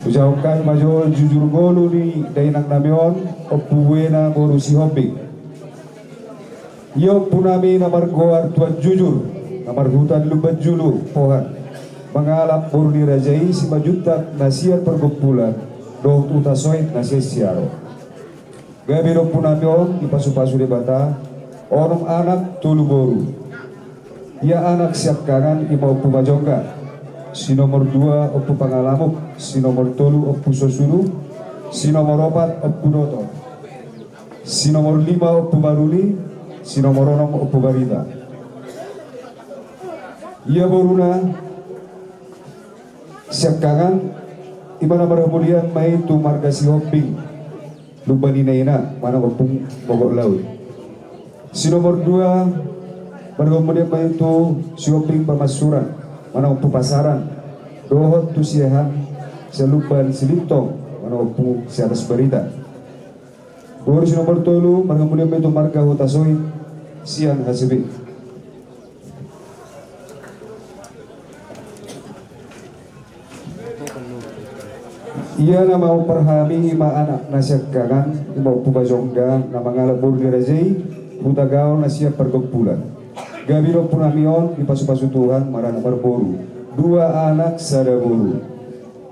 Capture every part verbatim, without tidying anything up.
Hujahahon hami ma jo jujur ngolu ni dainang nami on, Ompu Buena boru Sihombing. Ia ompu nami na margoar Tuan Jujur, na marhuta di Lumban Julu, Pohan, mangalap boru ni raja i Simanjuntak na sian Pargompulan, dohot Hutasoit na sian Siaro. Gabe do ompu nami on dipasupasu Debata, onom anak tolu boru. Ia anak siangkangan i ma Ompu Pajongga, si nomor dua Ompu Pangalamuk, si nomor tolu Ompu Sosulu, si nomor opat Ompu Dotor, si nomor lima Ompu Maruli, si nomor onom Ompu Barita. Ia boruna siangkangan i ma na marhamulian ma i tu marga Sihombing, Lumban Inaina, manang Ompung Mogot Laut. Si nomor dua marhamulian ma i tu Sihombing Pamansuran, manang Ompu Pasaran, dohot tu si Ehan sian Lumban Silintong, manang Ompu Siatas Barita. Boru si nomor tolu marhamulian ma i tu marga Hutasoit sian Hasibi. Ia na maompar hami i ma anak na siangkangan i ma Ompu Pajongga na mangalap boru ni raja i Hutagaol na sian Pargompulan. Gabe do ompu nami on dipasupasu Tuhan maranak marboru, dua anak sada boru.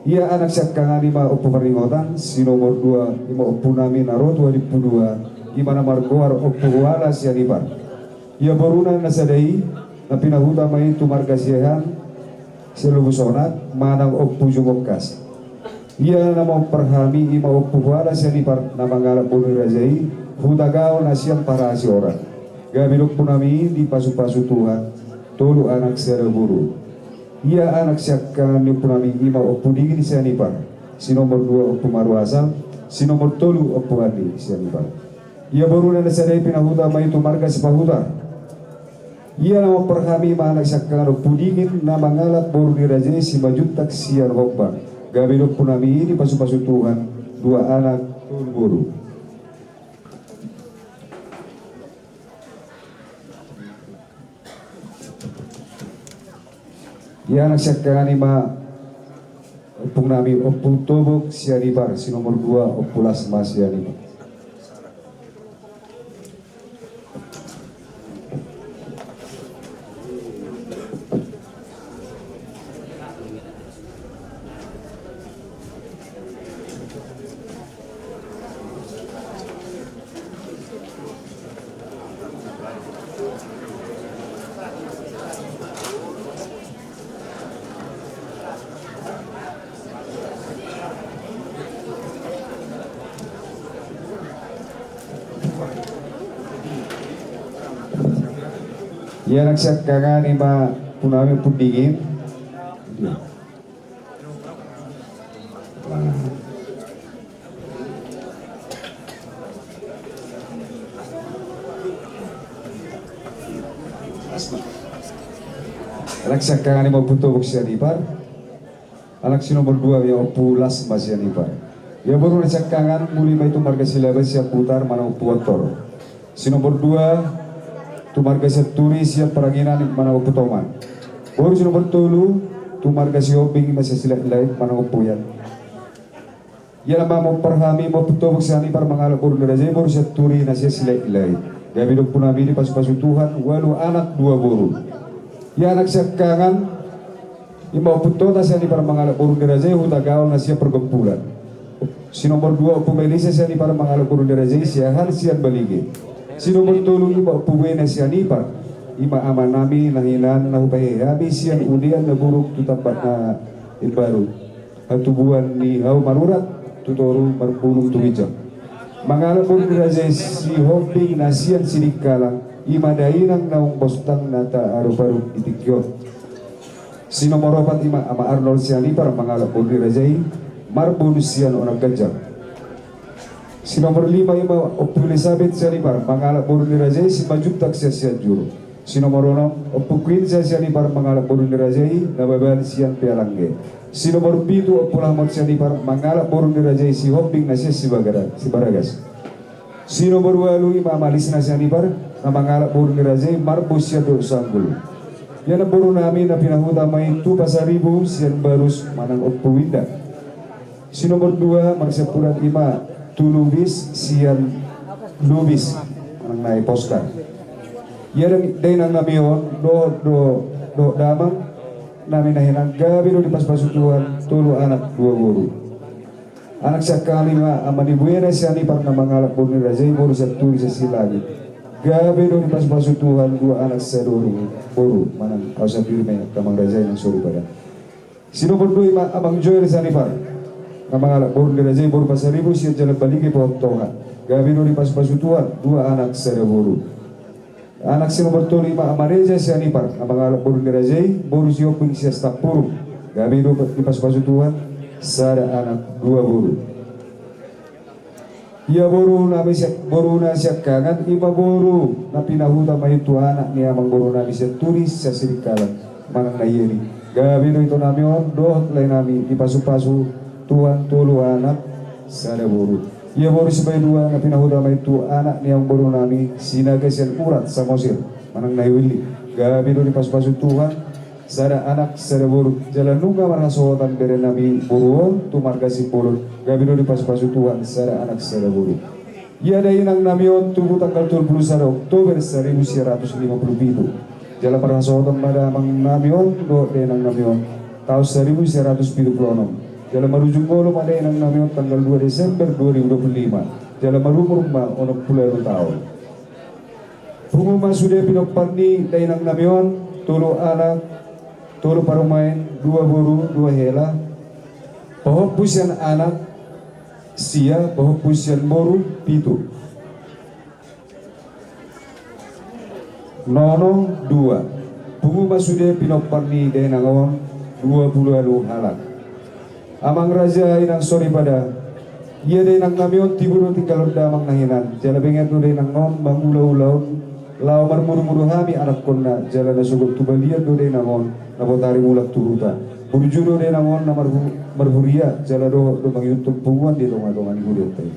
Ia anak siangkangan i ma Ompu Parningotan, si nomor dua i ma ompu nami na ro tu Hadimpu dua, i ma na margoar Ompu Huala Sianipar. Ia boruna na sada i na pinahuta ma i tu marga si Ehan sian Lubusonat, manang Ompu Jumongkas. Ia na maompar hami i ma Ompu Huala Sianipar na mangalap boru ni raja i Hutagaol na sian Parasihoran. Gabe do ompu nami i dipasupasu Tuhan, tolu anak sada boru. Ia anak siangkangan ni ompu nami i ma Ompu Dingin Sianipar, si nomor dua Ompu Maruasal, si nomor tolu Ompu Andi Sianipar. Ia boruna na sada i pinahuta ma i tu marga Sipahutar. Ia na maompar hami i ma anak siangkangan Ompu Dingin na mangalap boru ni raja i Simanjuntak sian Hombang. Gabe do ompu nami i dipasupasu Tuhan, dua anak tolu boru. Ia anak siangkangan i ma ompung nami Ompu Tobok Sianipar, si nomor dua Ompu Lasma Sianipar. Ia anak siangkangan i ma ompung nami Ompu Dingin. Anak siangkangan i ma Ompu Tobok Sianipar. Anak si nomor dua i ma Ompu Lasma Sianipar. Ia boru na siangkangan muli ma i tu marga Silaban sian Butar manang Ompu Ontor. Si nomor dua tu marga Sianturi sian Paranginan manang Ompu Toman. Boru si nomor tolu tu marga Sihombing i ma sian Silahitlahit manang Ompu Yan. Ia na maompar hami ma Ompu Tobok Sianipar mangalap boru ni raja i boru Sianturi na sian Silahitlahit. Gabe do ompu nami i dipasupasu Tuhan, ualu anak dua boru. Ia anak siangkangan i ma Ompu Tota Sianipar mangalap boru ni raja i Hutagaol na sian Pargompulan. Si nomor dua Ompu Melisa Sianipar mangalap boru ni raja i Siahaan sian Balige. Si nomor tolu i ma Ompu Buena Sianipar, i ma ama nami na hinan na hupahehe hami sian udean na buruk tu tambat na imbaru, hatubuan ni hau marurat tu toru marbulung tu ginjang. Mangalap boru ni raja i Sihombing na sian Sidikalang, i ma dainang naung bostang na taaruparup di tingki on. Si nomor opat i ma ama Arnold Sianipar mangalap boru ni raja i Marbonus sian Onan Ganjang. Si nomor lima i ma Ompu Elisabet Sianipar mangalap boru ni raja i Simanjuntak sian Sianjur. Si nomor onom Ompu Queen Sianipar mangalap boru ni raja i Nababan sian Pealangge. Si nomor pitu Ompu Lahmot Sianipar mangalap boru ni raja i Sihombing na sian Sibagara-, Sibaragas. Si nomor ualu i ma ama Lisna Sianipar na mangalap boru ni raja i Marbonus sian Dohot Sanggul. Ia namboru nami na pinahuta ma i tu Pasaribu sian Barus manang Ompu Winda. Si nomor dua marsiampudan i ma Tulubis sian Lubis, manang na i Poska. Ia dainang nami on dohot do dohot damang nami na hinan, gabe do dipasupasu Tuhan, tolu anak dua boru. Anak sian hami ma Ama ni Buena sian Ipar na mangalap boru ni raja i, boru Sianturi sian Silangit, gabe do dipasupasu Tuhan, dua anak sada boru, manang au sandiri ma i, amang raja i nang soripada. Si nomor dua i ma Amang Joel sian Ipar na mangalap boru ni raja i, boru Pasaribu sian Jalan Balige Pohon Toha, gabe do dipasupasu Tuhan, dua anak sada boru. Anak si nomor tolu i ma Ama Reza sian Ipar na mangalap boru ni raja i, boru Sihombing sian Sitampurung, gabe do dipasupasu Tuhan, sada anak dua boru. Ia boru nami sian, boru na siangkangan i ma boru na pinahuta ma i tu anak ni amangboru nami Sianturi sian Sirikalang, manang na i Eli, gabe do ito nami on dohot lae nami dipasupasu Tuhan, tolu anak sada boru. Ia boru sipaidua na pinahuta ma i tu anak ni amangboru nami Sinaga sian Urat Samosir, manang na i Willy, gabe do dipasupasu Tuhan, sada anak sada boru. Jala nunga marhasohotan bere nami boru on tu marga Simbolon, gabe do dipasupasu Tuhan, sada anak sada boru. Ia dainang nami on tubu tanggal tolu pulu sada Oktober saribu sia ratus lima pulu pitu. Jala marhasohotan ma damang nami on dohot dainang nami on taon saribu sia ratus pitu pulu onom. Jala marujung ngolu ma dainang nami on tanggal dua Desember dua ribu dua pulu lima. Jala marumur ma onom pulu ualu taon. Pungu ma sude pinompar ni dainang nami on, tolu anak, tolu parumaen, dua boru, dua hela, pahompu sian anak sia, pahompu sian boru pitu, nono dua. Pungu ma sude pinompar ni dainang on, dua pulu ualu halak. Amang raja i nang soripada, ia dainang nami on tibu do tinggalon damang na hinan, jala benget do dainang on mangula ulaon laho marmudu-mudu hami anakkonna, jala na sogot tu balian do dainang on na botari mulak tu huta. Burju do dainang on na marhu-, marhuria, jala dohot do mangihuthon punguan di tonga-tonga ni hurianta i.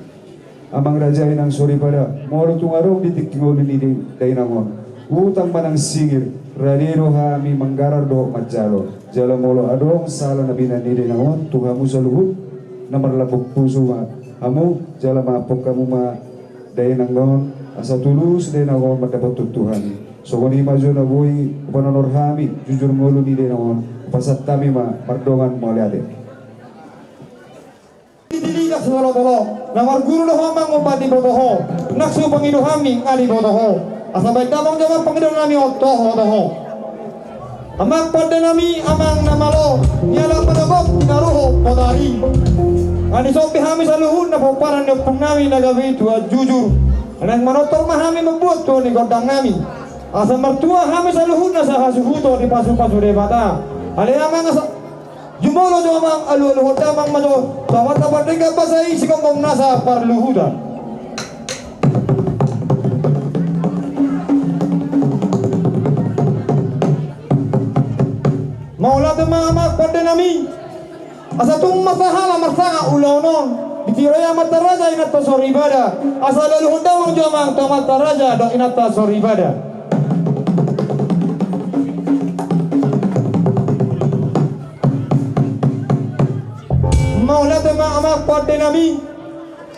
Amang raja i nang soripada, molo tung adong di tingki ngolu ni da-, dainang on utang manang singir, rade do hami manggarar dohot manjalo. Jala molo adong sala na binahen ni dainang on tu hamu saluhut na marlambok pusu ma hamu, jala maaphon hamu ma dainang on, asa tulus dainang on mandapothon tu hami. Songon i ma jo na boi hupanonor hami jujur ngolu ni dainang on, hupasahat hami ma mardongan mauliate. Didili nang sitolotolo, na marguru do ho mangumpani boto ho, nang sipangido hami ngali boto ho. Asa baen damang jo amang pangidoan nami on toho toho. Amang pande nami, amang na malo, nialap manogop tinaruhon botari. Ngali sombi hami saluhutna pomparan ni ompung nami na gabe tua jujur. Naeng manortor ma hami mambuat tua ni gondang nami. Asa martua hami saluhutna sahasuhuton dipasupasu Debata. Ale amang asa jumolo jo amang, alualuhon damang ma jo tu amanta pardenggan basa i, sigomgom nasa parluhutan. Mauliate ma amang pande nami. Asa tung marsahala marsangap ulaon on, ditiru i amanta raja inanta soripada. Asa alualuhon damang jo amang tu amanta raja dohot inanta soripada. Mauliate ma amang pande nami.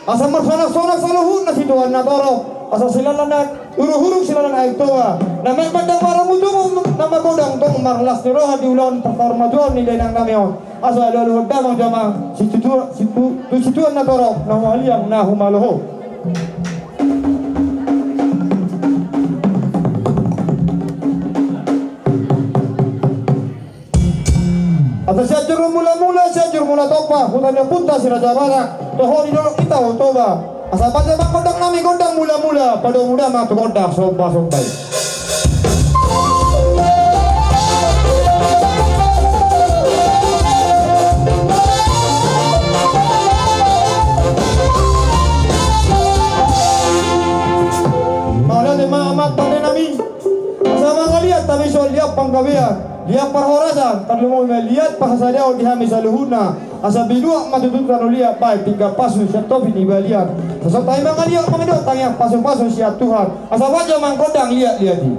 Asa marsonak-sonak saluhutna situan na torop, asa silalan na huruk-huruk silalan aek toba. Na manggodang marhamutumu, na magodang tong marlas ni roha di ulaon parsaurmatuaon ni dainang nami on. Asa alualuhon damang jo amang situ-, situ-, tu situan na torop, na humaliang na humaloho. Asa Sianjur Mulamula, Sianjur Mulatompa, huta ni ompunta Si Raja Batak, toho di dolok hita Toba. Asa baen ma gondang nami gondang mulamula, padomu damang tu gondang sombasomba i. Mauliate ma amang pande nami. Asa mangaliat hami songon liat panggabean, liat parhorasan, tarlumobi ma liat parhasadaon di hami saluhutna. Asa binuat ma tutu tano liat baen pinggan pasu sian topi ni balian. Asa songon hami mangaliat mangido tangiang pasupasu sian Tuhan. Asa baen jo amang gondang liatliat i.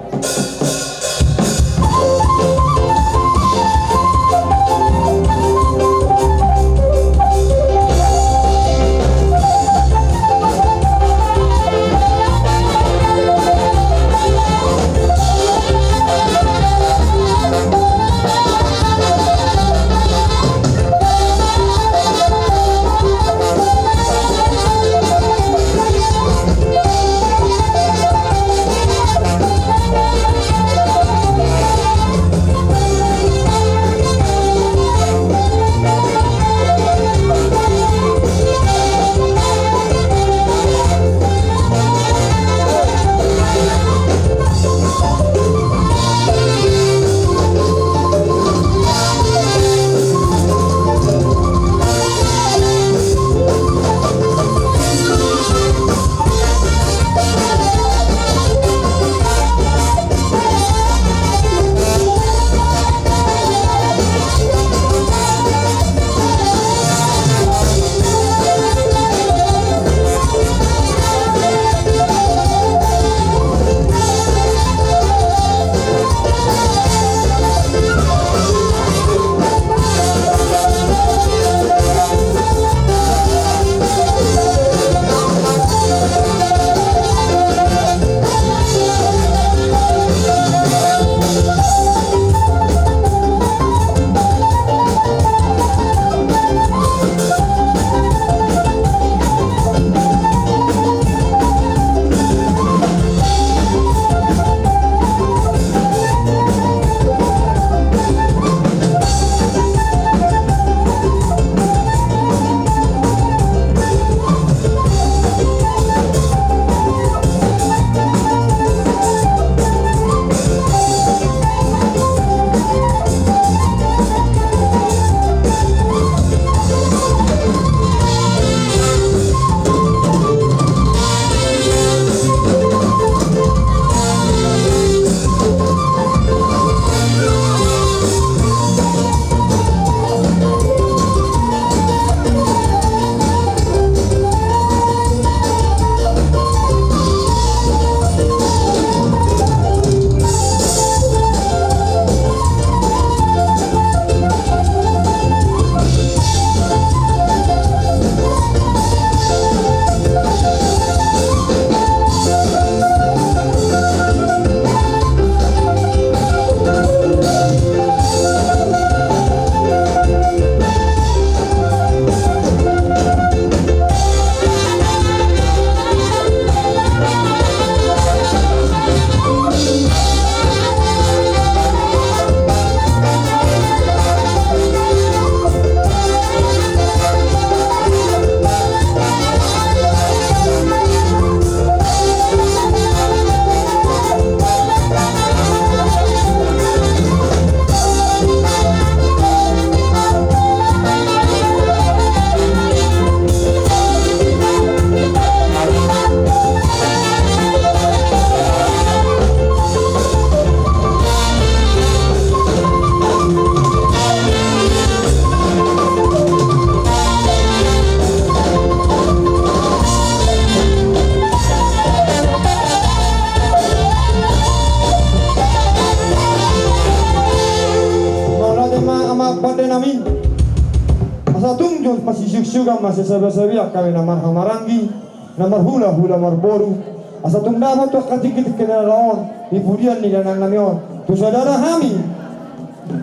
Masisabisabian hami na marhahamaranggi, na marhulahula marboru, asa tung dapot tu angka tingkitingki na ro on di pudian ni dangdangnami on, tu sadana hami,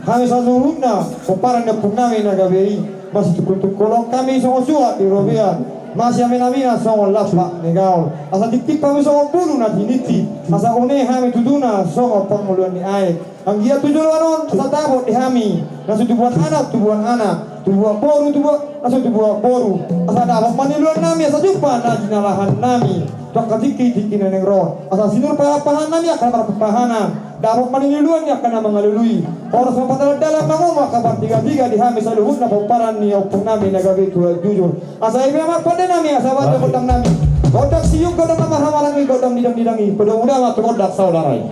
hami saluhutna pomparan ni ompungnami na gabe i, masitungkoltungkol hami songon suhat di robean, masiaminaminan songon lampak ni gaol, asa tingkip hami songon bulu na tiniti, asa une hami tutuna songon pangoluan ni aek. Anggiat tu joloan on asa dapot di hami na so tubuan anak, tubuan anak, tubuan boru, tubuan, na so tubuan boru, asa dapot ma niuluannami asa jumpa na jinalahannami tu angka tingkitingki na naeng ro, asa sinur pahanpahannami angka na marpahanpahanan, dapot ma niuluan ni angka na mangalului, horas ma patalandalan mangomo angka partigatiga di hami saluhutna pomparan ni ompungnami na gabe tulang jujur. Asa i ma pandenami, asa bahen gondangnami, gondang siuk, gondang na marhahamaranggi, gondang didangdidangi, padomu damang tu gondang saudara i.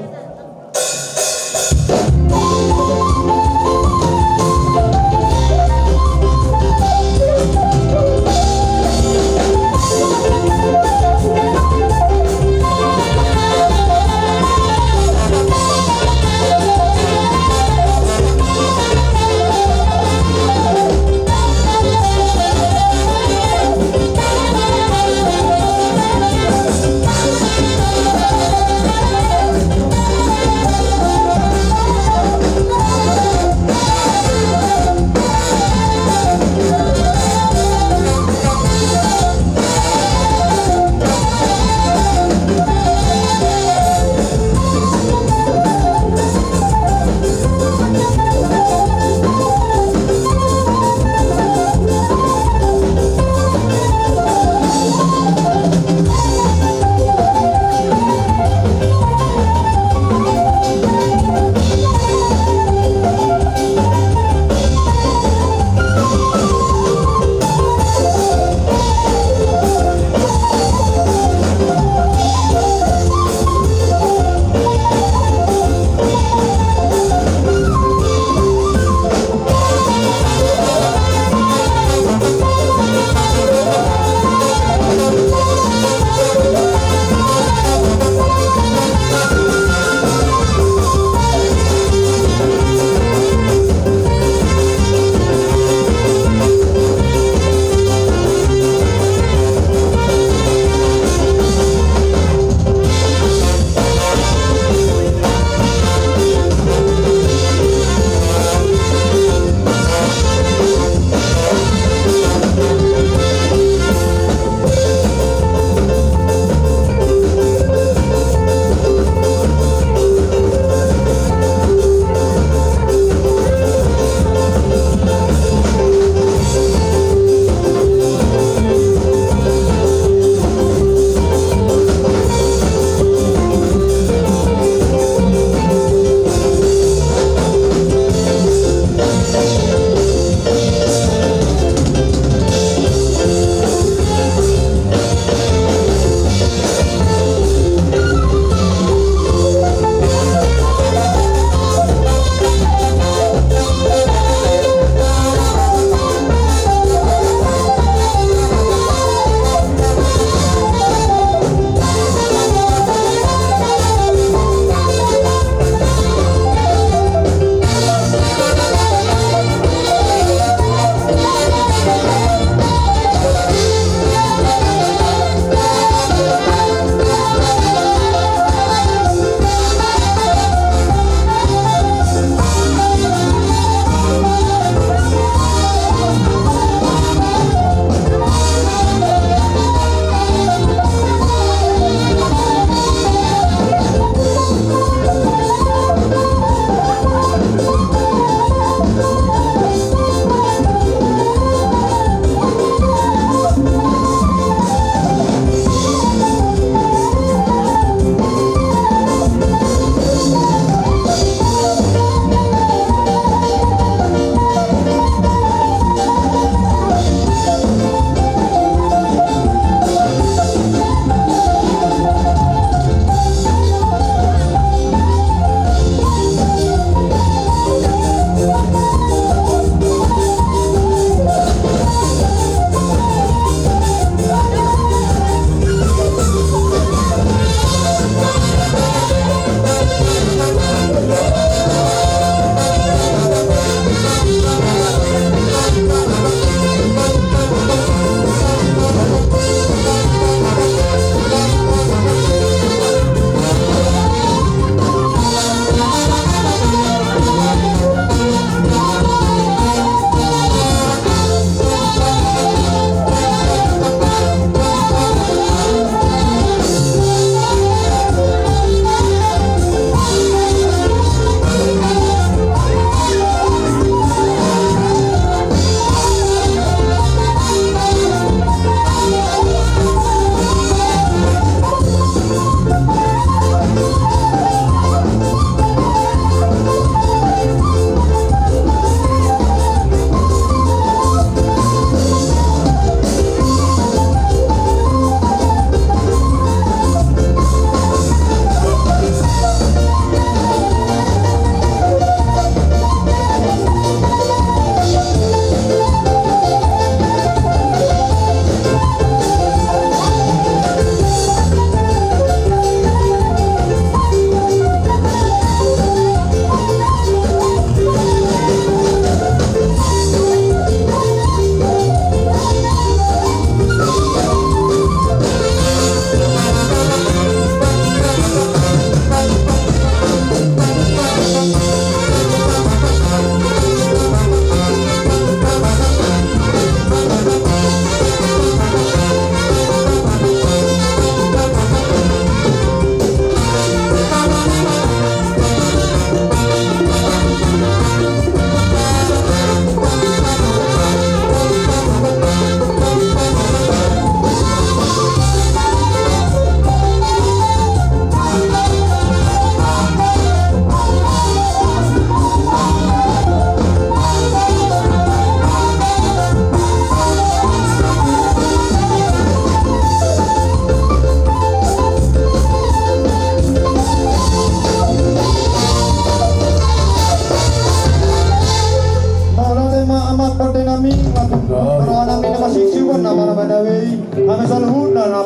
Na gabe i, hami saluhutna na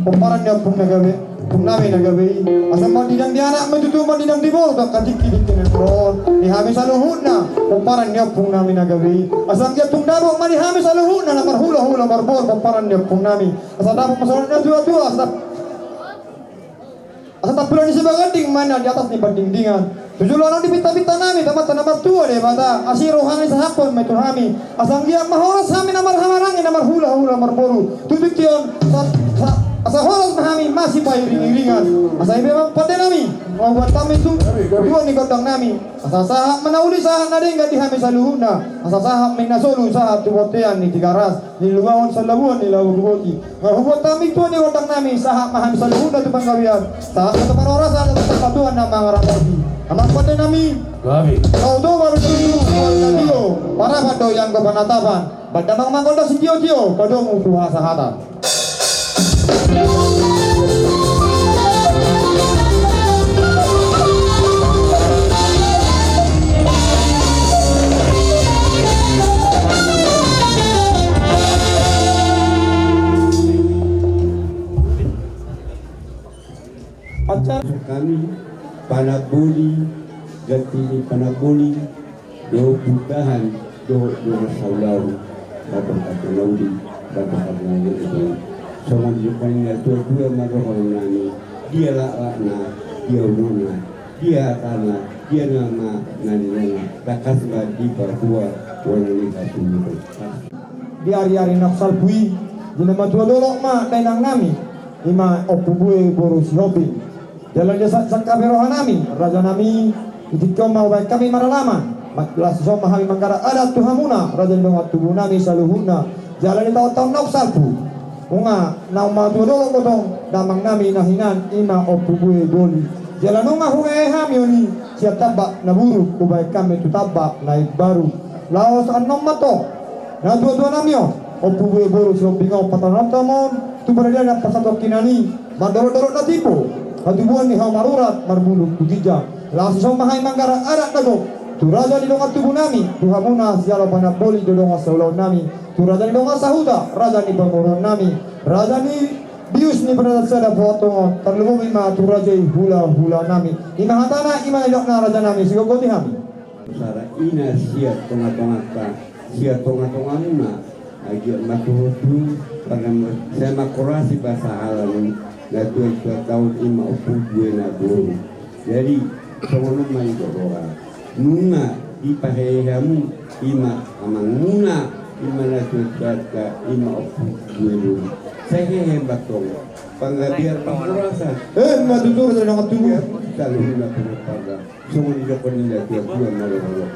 pomparan ni ompung na gabe, ompung nami na gabe i. Asa mandidang di anak ma tutu, mandidang di boru tu angka tingki-tingki na ro on. Di hami saluhutna pomparan ni ompung nami na gabe i. Asa anggiat tung dapot ma di hami saluhutna na marhula-hula marboru pomparan ni ompung nami. Asa dapot ma songon na tua-tua, asa dap- Asa tampulon ni sibaganding ma na di atas ni pandingdingan. Tu joloan on dipinta-pinta nami tu Amanta na martua Debata, asi rohana disahaphon ma i tu hami. Asa anggiat ma horas hami na marhahamaranggi, na marhula-hula marboru. Tu tingki on, sa-, sa-, asa horas ma hami masipairing-iringan. Asa i pe ma pande nami, manghuhut hami tu tua ni gondang nami. Asa sahat ma na uli, sahat na denggan di hami saluhutna. Asa sahat ma i na solu, sahat tu bontean ni Tigaras, ni Lumbangon, Sallabuan, ni Labuan Boti. Manghuhut hami tua ni gondang nami, sahat ma hami saluhutna tu panggabean, sahat ma tu parhorasan, sahat ma tu patuan na mangaramoti. Amang pande nami. Gabe. Tau do baru tu tuan na tio, parapat do ianggo panatapan. Bahen damang ma gondang sitio-tio, padomu tu hasahatan. Pacar. Hami, Panamboli, ganti ni Panamboli, dohot Bundahan, dohot dongan saulaon, bahen angka na uli, bahen angka na uli. Songon didok ni na tua-tua ma dohonon nami, dia laklakna, dia unokna, dia hatana, dia nama na ninna, tangkas ma dipaboa bona ni hasuhuton. Di ari-ari naung salpu i, di na matua dolok ma dainang nami, i ma Ompu Bue boru Sihombing. Jala di sangkap ni roha nami, raja nami, di tingki on ma hubahen hami maralaman. Laos dison ma hami manggarar adat tu hamuna, raja ni dongan tubu nami saluhutna. Jala di taon-taon naung salpu, nunga naung matua dolok do tong damang nami na hinan, i ma Ompu Bue Doli. Jala nunga hugae hami on i, sian tambak na buruk hubahen hami tu tambak na imbaru. Laos annon ma tong na tua-tua nami on, Ompu Bue boru Sihombing on, pataonon ma on tu paradian na parsatongkinan i, mandorot-dorot na timbo, hatubuan ni hau marurat, marbulung tu ginjang. Laos dison ma hami manggarar adat na gok tu raja ni dongan tubu nami, tu hamuna sijalo Panamboli dohot dongan saulaon nami, tu raja ni dongan sahuta, raja ni pamoruon nami, raja ni bius ni paradansada pahotongon, tarlumobi ma tu raja i hula-hula nami. I ma hatana, i ma nidokna raja nami, sigogoti hami. Sara i na sian tonga-tonganta, sian tonga-tongamuna, anggiat ma tutu, karna ma-, sai mangkorasi basa halak i, na tua-tua taon i ma Ompu Bue na boru. Jadi, songon on ma i dohonon. Nunga dipahehe hamu, i ma amangmuna, i ma na tua-tuanta, i ma Ompu Bue boru. Sai hehe ma tong. Panggabean panghorasan. Eh, ma tutu, raja dongan tubu. Saluhutna pinompar. Songon didok ni na tua-tua na dohonon.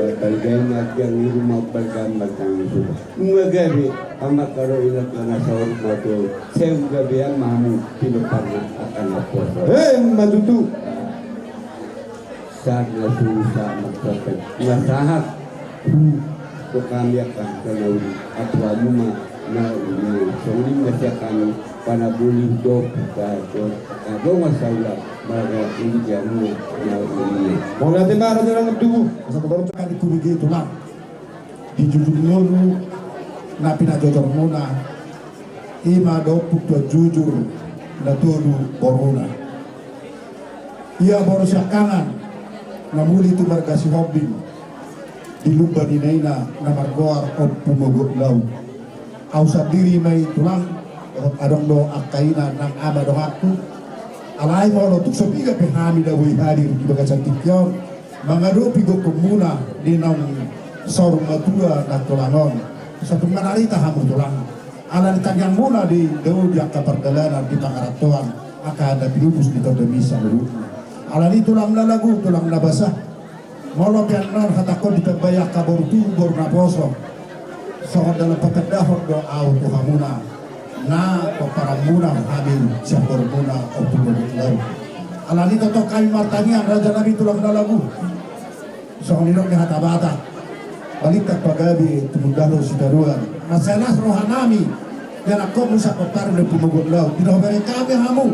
Balga i ma tiang ni ruma, balga ma tiang ni ruma. Nunga gabe, amanta dohot inanta na saur matua. Sai gabean ma hamu pinomparna angka naposo. Eh, ma tutu. Sahat na solu, sahat na sahat. Na sahat. Hu, tu hami angka na uli, atuamuna na uli, songon i ma sian hami, Panamboli dohot, dohot, dohot dongan saulaon, marga uli jamuna na uli. Mauliate ma raja dongan tubu. Asa patorus hami tu bege tulang. Di jujur ngolu na pinajojormuna, i ma dohot tu tuan jujur na tolu boruna. Ia boru siangkangan na muli tu marga Sihombing, di Lumban Inaina na margoar Ompu Mogot Laut. Au sandiri ma i tulang, dohot adong do angka ina nang ama donganku. Alai molo tung so piga pe hami na boi hadir di bagasan tingki on mangadopi gokhonmuna di naung saur matua na tulang on, sai tung manarita hamu tulang. Ala ni tangiangmuna di dao di angka pardalanan di pangarantoan, angka na pinupus ni tonda misa luhutna. Ala ni tulang na lagu, tulang na basa. Molo pe annon hatangkon ditambai angka boru tubu, boru naposo. Songon dalan patandahon do au tu hamuna, na pomparanmuna hami sian borumuna Ompu Mogot Laut. Ala ni tongtong hami martangiang raja nami tulang na lagu. Songon nidok ni hata Batak, balintang pagabe tumundalhon sitadoan. Mansai las roha nami, ianakhonmu sian pomparan ni Ompu Mogot Laut. Di na hubereng hami hamu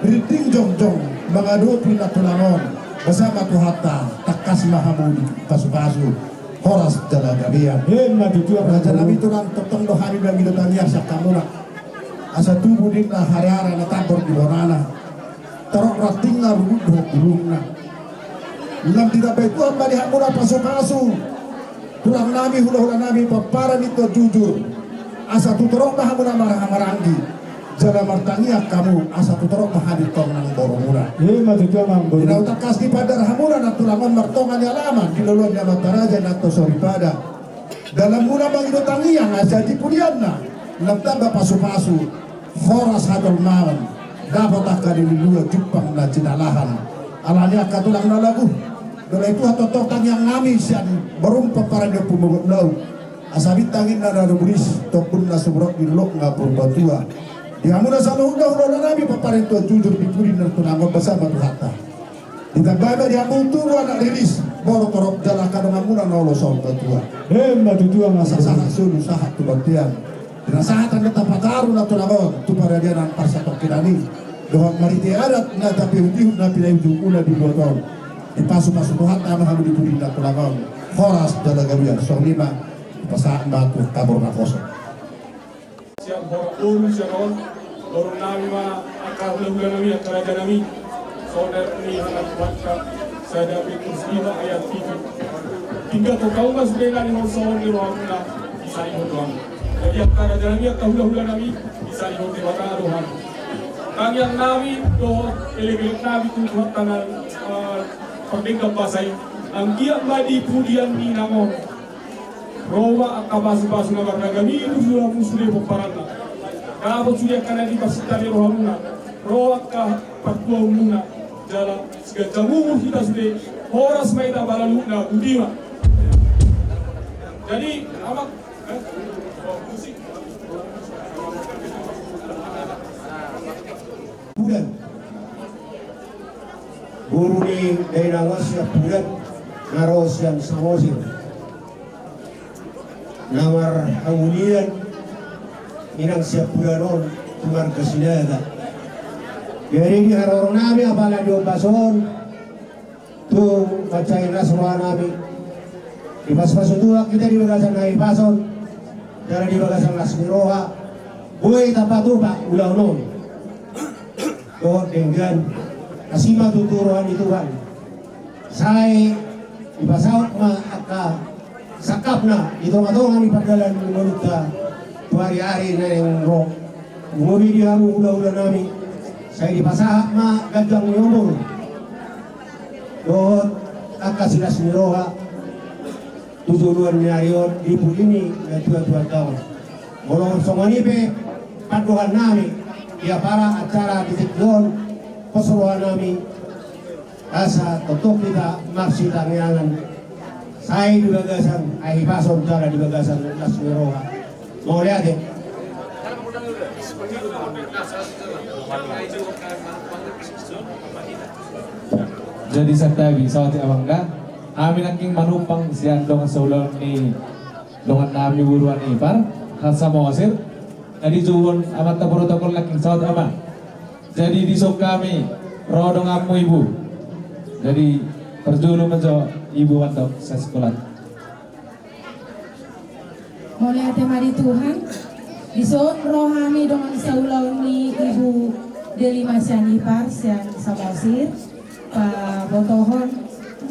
rinding jongjong mangadopi na tulang on. Basa ma Tuhanta, tangkas ma hamu dipasupasu. Horas jala gabe. Ima tutu, raja nami. Tulang, tongtong do hami mangido tangiang sian hamuna. Asa tubu ninna hariara na tambor di bonana. Torop rantingna, ruhut dohot bulungna. Lam ditambai Tuhan ma di hamuna pasupasu, tulang nami, hulahula nami, pomparan ni Tuan Jujur. Asa tung torop ma hamuna marhahamaranggi jala martangiang hamu, asa tung torop ma hami tong nang borumuna. Ima tutu, amang boru. Di na hutangkas di pandar hamuna nang tulang on martonga ni alaman di loloan ni amanta raja na tung soripada. Dalanmuna mangido tangiang asa di pudianna lam tamba pasupasu, horas hajolmaon, dapot angka na niluluan, jumpang na jinalahan. Alani angka tulang na lagu, do lae Tuhan tongtong tangiang nami sian borum pomparan ni Ompu Mogot Laut. Asa bintang inna na dob ris, tombun na sumurot di dolok na purbatua. Di hamuna saluhutna hulahula nami pomparan ni Tuan Jujur di pudi na tulang on, basa ma Tuhanta. Ditambai ma di hamu turu anak riris, boru torop jala angka donganmuna na olo saur matua. Ima tutu, amang boru. Asa sahat solu sahat tu bontean. Di na sahat anggiat tapataru na tulang on tu paradianan parsatongkinan i. Dohot marhite adat na tapiutihut na pinaihutihutmuna di luat on. Dipasupasu Tuhanta ma hamu di pudi na tulang on. Horas jala gabe. Songon i ma, pasahat ma tu angka boru naposo. Sian horong boru sian on, horong nami ma angka hulahula nami, angka raja nami. Songon ni hata ni Tuhanta, Sada Petrus lima ayat pitu. Tinggal tu hamu ma sude na nihonsongon ni rohamuna, disalihon do hamu. Jadi angka raja nami, angka hulahula nami, disalihon Debata do hamu. Tangiang nami dohot elekelek nami tu Tuhanta na, eh, pardenggan basa i. Anggiat ma di pudian ni inang on ro ma angka pasupasu na marragam i tu hamu sude pomparanna. Dapot sude angka na diparsinta ni rohamuna, ro angka partuaonmuna, jala siganjang umur hita sude, horas ma hita pala luhutna. Boti ma. Jadi, amang, eh, oh, musik. Bulan. Boru ni dainang on sian Pudan, na ro sian Samosir. Na marhamulian inang sian Pudan on tu marga Sinaga. Jadi di haroro nami apala di ombas on, tung mansai las roha nami. Dipasupasu Tuhan hita di bagasan hahipason, jala di bagasan las ni roha, boi tapatupa ulaon on dohot denggan. Asi ma tutu roha ni Tuhan. Sai dipasaut ma angka sangkapna di tongatonga ni pardalan ni ngolunta tu ariari na naeng ro. Molo di hamu hulahula nami, sai dipasahat ma ganjang ni umur dohot angka silas ni roha tu joloan ni ari on di pudi ni natuatuanta on. Molo songon i pe pandohan nami di apala acara di tingki on, pos roha nami asa tongtong hita marsitangiangan, sai di bagasan hahipason jala di bagasan las ni roha. Mauliate. Jadi santabi, saotik amang da. Hami nangkin manumpang sian dongan saulaon ni dongan nami boru ni ipar, Hansa Mosir. Jadi jumon amanta protokol nangkin, saotik amang. Jadi dison hami ro donganmu ibu. Jadi parjolo ma jo ibu mandok sasikola. Mauliate ma di Tuhan. Dison ro hami dongan saulaon ni ibu Delima sian ipar sian Samosir. Pabotohon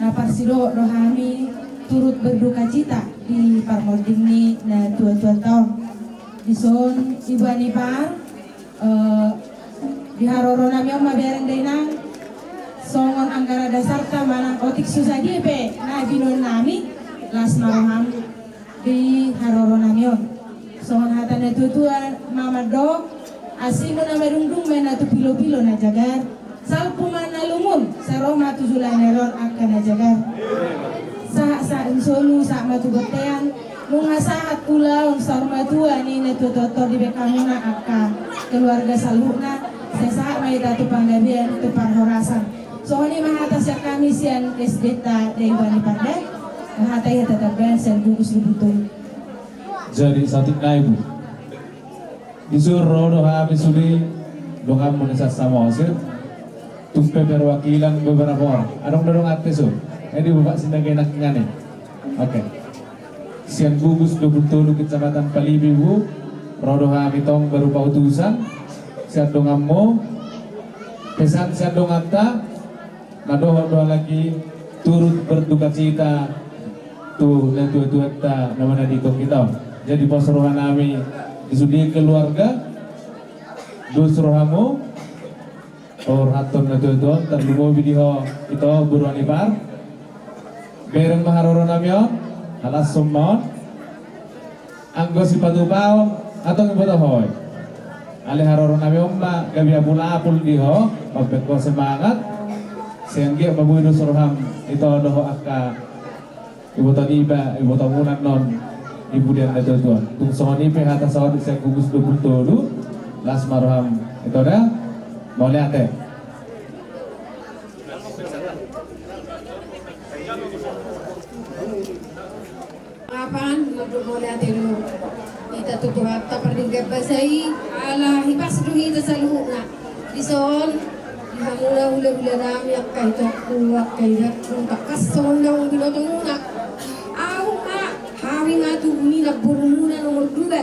na parsidohot do hami turut berduka cita di parmonding ni natuatuanta on. Dison ibu ni ipar, eh, di haroro nami on ma bereng dainang, songon anggaran dasarta manang otik susa dia pe na binoan nami, las ma roham di haroro nami on. Songon hata natuatua ma mandok, asingmu na madungdung ma na tu pilopilo na jagar, salpu ma na lungun, sai ro ma tu joloan ni ari on angka na jagar. Sahat, sahat ni solu, sahat ma tu bontean, nunga sahat ulaon saur matua ni natuatuanta on, dibahen hamuna angka keluarga saluhutna, sai sahat ma hita tu panggabean, tu parhorasan. Songon i ma hata sian hami sian S D ta Daihuan ni Parda, hata i hata tambahan sian gugus lubutu. Jadi saotik nai, Bu. Dison ro do hami sude donganmu na sian Samosir. Tung pe perwakilan beberapa orang. Adong do donganta dison. Jadi Bapak Sinaga nangkin i. Oke. Sian gugus dua pulu tolu Kecamatan Palibi, ro do hami tong berupa utusan sian donganmu, pesan sian donganta, na dohot do halak i turut berdukacita tu natuatuanta na manadingkon hita on. Jadi pos roha nami di sude keluarga, dos rohamu, pasahathon natuatua on, tarlumobi di ho ito boru Anipar. Bereng ma haroro nami on, halashon ma on. Anggo sipatupaon, antong iboto ho i. Alai haroro nami on ma gabe apulapul di ho, mambahen ho semangat. Sai anggiat ma boi dos roham ito dohot angka iboto niba, ibotomuna annon di pudian natuatua on. Tung songon i pe hata sahat sian gugus dua pulu tolu, las ma roham ito da. Mauliate. Apaan, mandok mauliate do hita tu Tuhanta pardenggan basa i, ala hipas do hita saluhutna. Dison, di hamuna hulahula nami, angka itongku, angka inangku, tangkas songon naung binotomuna. Ahu ma, hami ma tubu ni namborumuna nomor dua.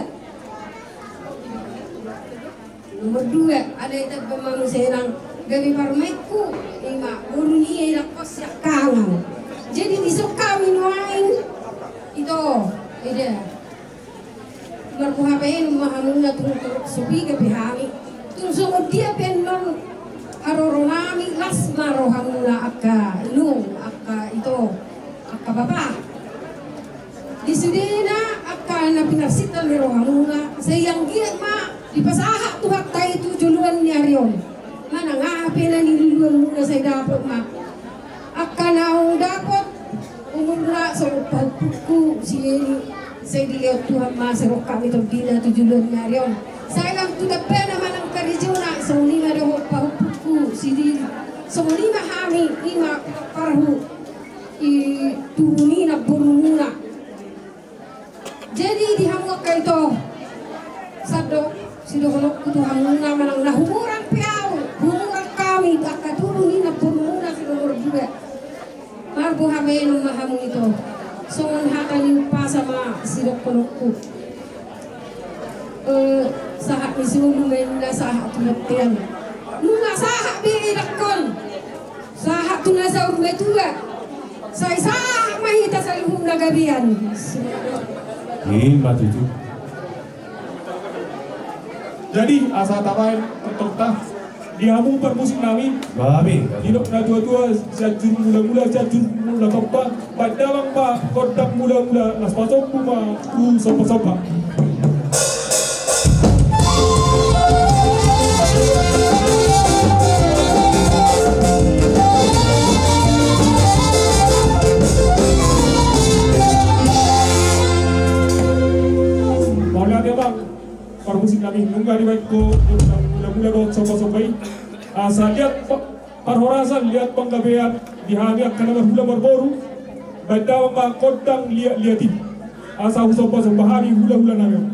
Nomor dua, alai tamba ma muse nang gabe parumaenku, ima boru ni i, inangkon siangkangan. Jadi dison hami nuaeng ito, eda. Marboha baenon ma hamuna tung torop so piga pe hami. Tung songon dia pe annon haroro nami, las ma rohamuna angka inong, angka ito, angka bapa. Di sudena angka na pinarsinta ni rohamuna, sai anggiat ma dipasahat Tuhanta i tu joloan ni ari on. Manang aha pe na niluluanmuna sai dapot ma. Angka naung dapot umurna songon pahompungku si Yeni, sai dilehon Tuhan ma, sai ro hami tondina tu joloan ni ari on. Sai lam tu dambana manang karejona, songon i ma dohot pahompungku si Didi. Songon i ma hami, ima parhu i tubu ni namborumuna. Jadi di hamu angka ito, sandok sidohononku tu hamuna, manang na humurang pe ahu, humurang hami angka tubu ni namborumuna si nomor dua. Marboha baenon ma hamu ito. Songon hata ni umpasa ma sidohononku. Eh, sahat ni solu ma inna sahat tu bontean. Nunga sahat be i dangkon. Sahat tu na saur matua. Sai sahat ma hita saluhutna gabean. Ima tutu. Jadi asa tabaen tongtongta di hamu parmusik nami. Babi. Didok natuatua, Sianjur Mulamula, Sianjur Mula Tompa, baen damang ma gondang mulamula, las pasombu ma tu sombasomba. Mauliate, Bang. Parmusik nami, nunga dibaen ho gondang mulamula dohot sombasomba i. Asa liat pa-, parhorasan, liat panggabean di hami angka na marhula marboru. Baen damang ma gondang liatliat i. Asa husombasomba hami hulahula nami on.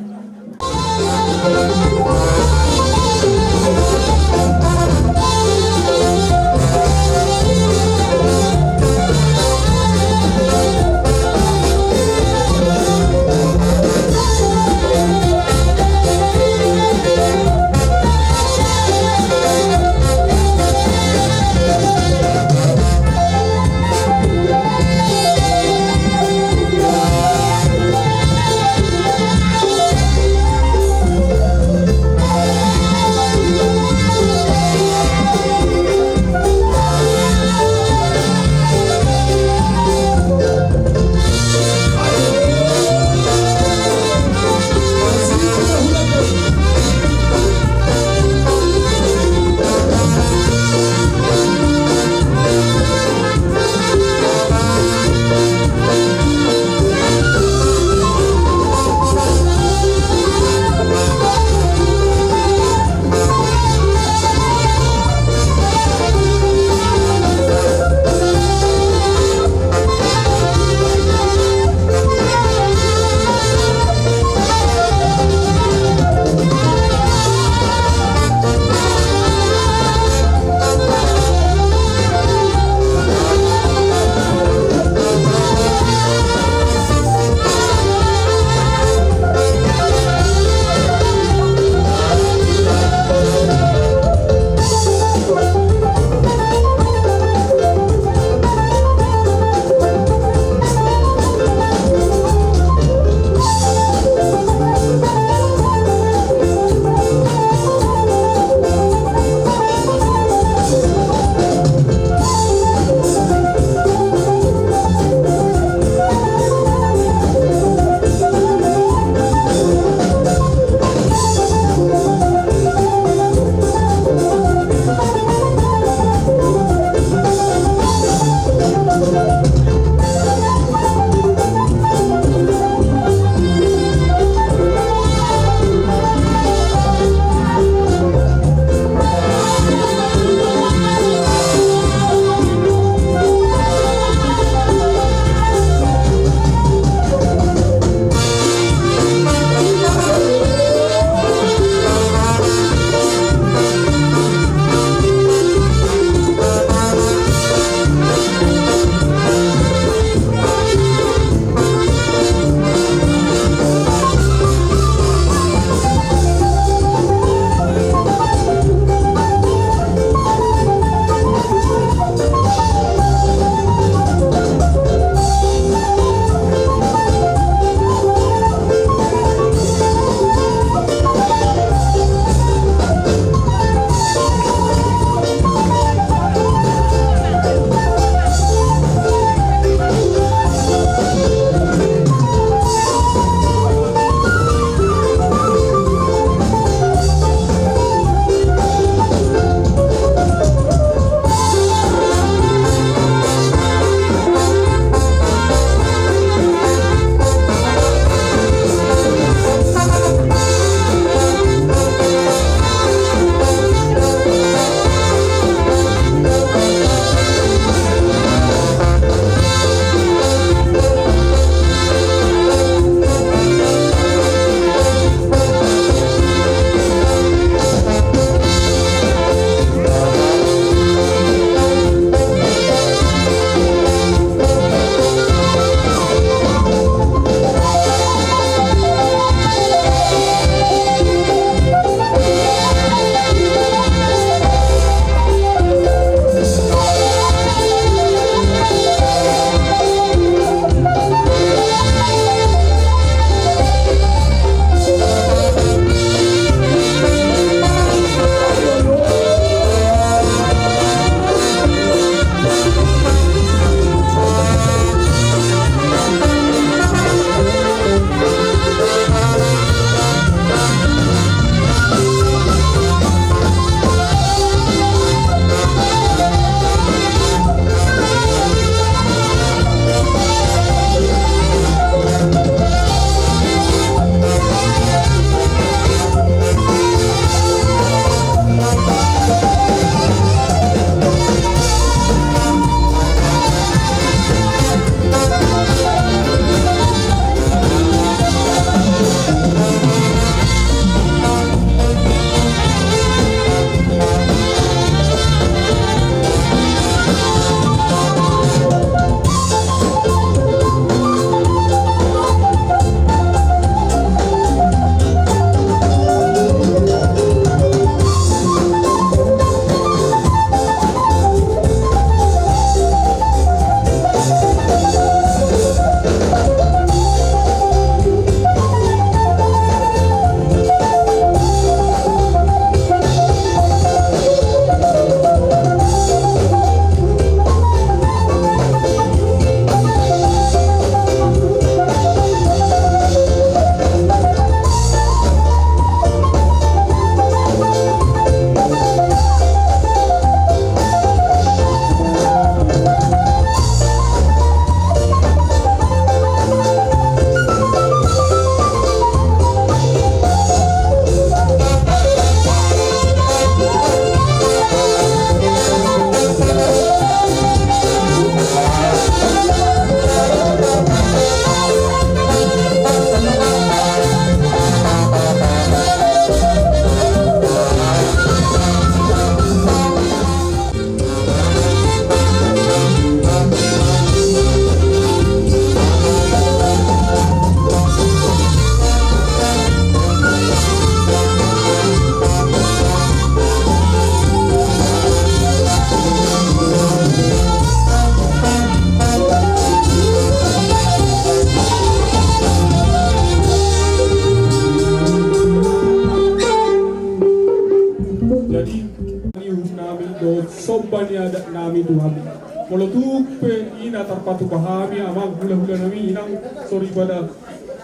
somba ni adat nami tu hamu. Molo tung pe ina tarpatupa hami amang hula-hula nami, inang soripada,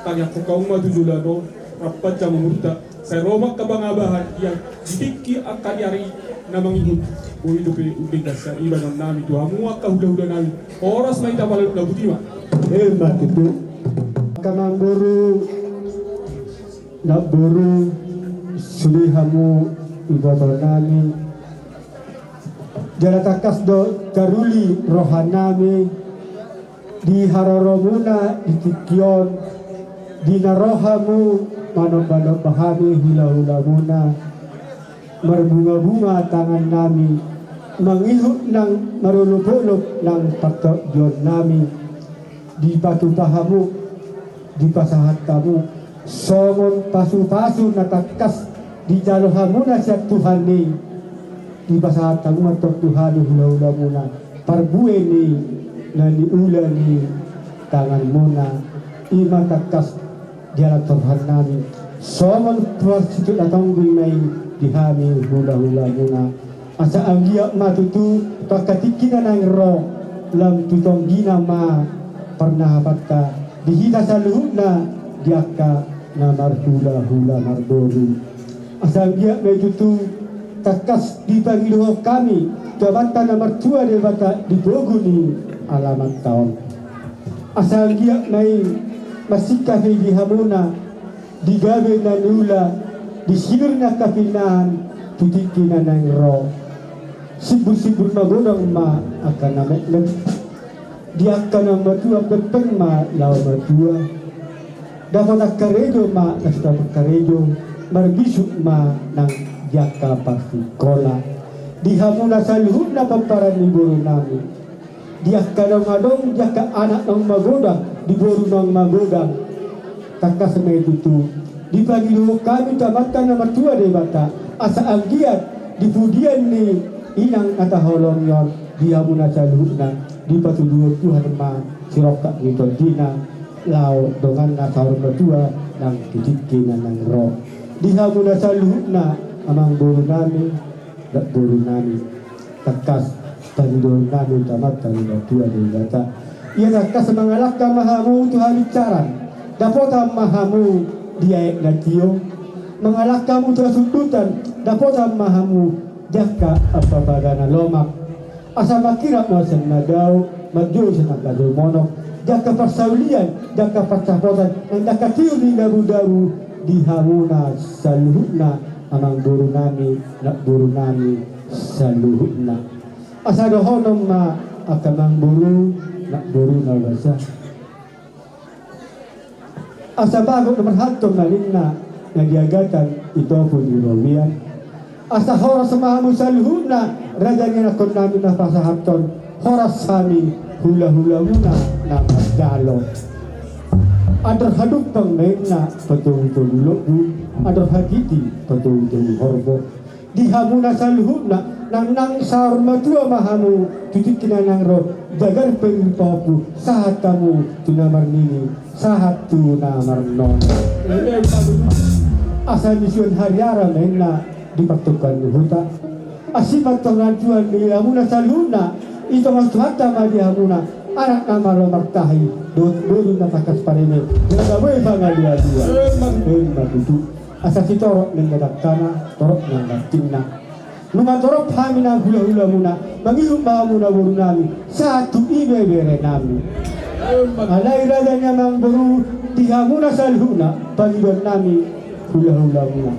tangiangkon hamu ma tu joloan on rap panjang umurta, sai ro ma angka pangabahan di tingki angka di ari na mangihut. Boi dope undeng gasa ibanon nami tu hamu angka hula-hula nami. Horas ma hita pala na buti ma. Emma tutu. Angka amangboru, namboru, sude hamu iboto nami. Jala tangkas do taruli roha nami di haroromuna di tingki on, di na ro hamu manomba-nomba hami hula-hulamuna, marbunga-bunga tangan nami, mangihut nang marolop-olop nang partondion nami, dipatupa hamu, dipasahat hamu songon pasu-pasu na tangkas dijalo hamuna sian Tuhan i, dipasahat hamu ma antong tu hami hula-hulamuna parbue ni na niula ni tanganmuna, i ma tangkas dialantorhan nami songon parsitutu na tongging na i di hami hula-hulamuna. Asa anggiat ma tutu tu angka tingki na naeng ro, lam tu tonggina ma parnahapanta di hita saluhutna di angka na marhula-hula marboru. Asa anggiat ma i tutu tangkas dipangidohon hami tu Amanta na martua Debata di pogu ni alamanta on. Asa anggiat ma i mansingkap i di hamuna di gabe na niula, di silir ni angka pinahan tu tingki na naeng ro. Simbur-simbur magodang ma angka na metmet, di angka na matua pengpeng ma laho matua. Dapotan karejo ma na so dapotan karejo, marbisuk ma nang di angka parsikola. Di hamuna saluhutna pomparan ni boru nami, di angka naung adong, di angka anak naung magodang, di boru naung magodang. Tangkas ma i tutu dipangidohon hami tu Amanta na martua Debata, asa anggiat di pudian ni inang na taholongi on, di hamuna saluhutna dipatuduhon Tuhan ma sirongkap ni tondina laho donganna saur matua nang tu tingki na naeng ro. Di hamuna saluhutna amangboru nami, namboru nami, tangkas pangidohon nami tu Amanta na martua Debata. Ia tangkas mangalangka ma hamu tu habinsaran, dapotan ma hamu di aek na tio, mangalangka hamu tu hasundutan, dapotan ma hamu di angka ampapaga na lomak. Asa mangkirap ma sian na dao, manjou sian angka jou monok, di angka parsaulian, di angka pansamotan, nang di angka tiur ni dabu-dabu, di hamuna saluhutna amangboru nami, namboru nami saluhutna. Asa dohonon ma angka amangboru, namboru na basa. Asa bagot na marhalto ma ninna na di agatan, i topu di robean. Asa horas ma hamu saluhutna raja ni anakkon nami na pasahathon, horas hami hula-hulamuna na manjalo. Andor hadumpang ma ninna patogu-togu lombu, andor hagiti patogu-togu horbo. Di hamuna saluhutna, nang nang saur matua ma hamu tu tingki na naeng ro, jagar pe di pahompu, sahat hamu tu na marnini, sahat tu na marnono. Asa nisuan hariara ma ninna di partungkoan ni huta. Asi ma antong rancuan di hamuna saluhutna, i tonga Tuhanta ma di hamuna, anak na malo martahi dohot boru na tangkas pareme, jala boi pangalua-lua. Emma tutu. Asa sitorop ninna dangkana, torop nang rantingna. Nunga torop hami na hula-hulamuna, mangihut ma hamuna boru nami, sahat tu ibebere nami. Alai raja ni amangboru, di hamuna saluhutna pangidoan nami hula-hulamuna.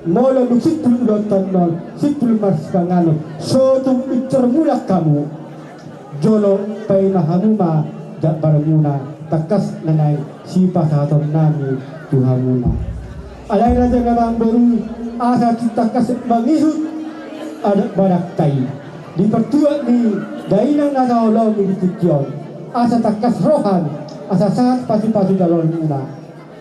Molo dung simpul ulaonta on, simpul marsipanganon, so tung mincor mulak hamu. Jolo paima hamu ma jambarmuna, tangkas na naeng sipasahaton nami tu hamuna. Alai raja ni amangboru, asa tung tangkas mangihut adat badanta i, di partuat ni dainang na taholongi di tingki on, asa tangkas roha ni, asa sahat pasu-pasu jaloonmuna.